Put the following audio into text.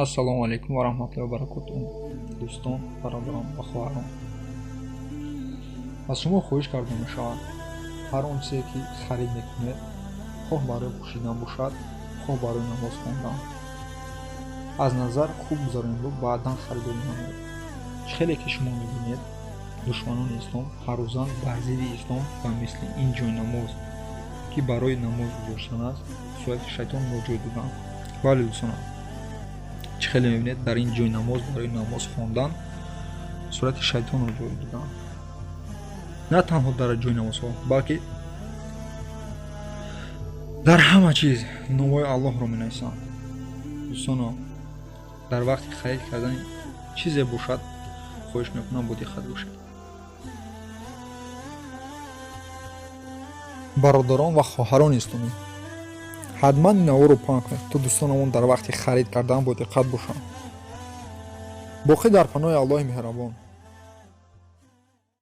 Ассалому алайкум ва раҳматуллоҳи ва баракотуҳ. Дӯстон, бародарон ва хоҳарон, аз шумо хоҳиш карда мешавад, ҳар он чизе ки харид мекунед, хоҳ барои пӯшидан бошад, хоҳ барои намоз хондан, аз назар хуб гузаронеду баъдан харидорӣ намоед. Чӣ хеле ки шумо мебинед, душманони ислом ҳаррӯзан бар зидди ислом ба мисли ин ҷойнамоз, ки барои намоз гузоштан аст, сурати шайтонро ҷой доданд. Бале, дӯстонам, чӣ хеле мебинед, дар ин ҷои намоз барои намоз хондан сурати шайтонро ҷой доданд. На танҳо дар ҷои намозҳо, балки дар ҳама чиз номҳои Аллоҳро менависанд. Дӯстоно, дар вақти харид кардани чизе бошад, хоҳиш мекунам, бо диққат бошед. Бародарон ва хоҳарони исломӣ, ҳатман ин наворро паҳн кунед, то дӯстонамон дар вақти харид кардан бо диққат бошанд. Боқӣ дар паноҳи Аллоҳи меҳрабон.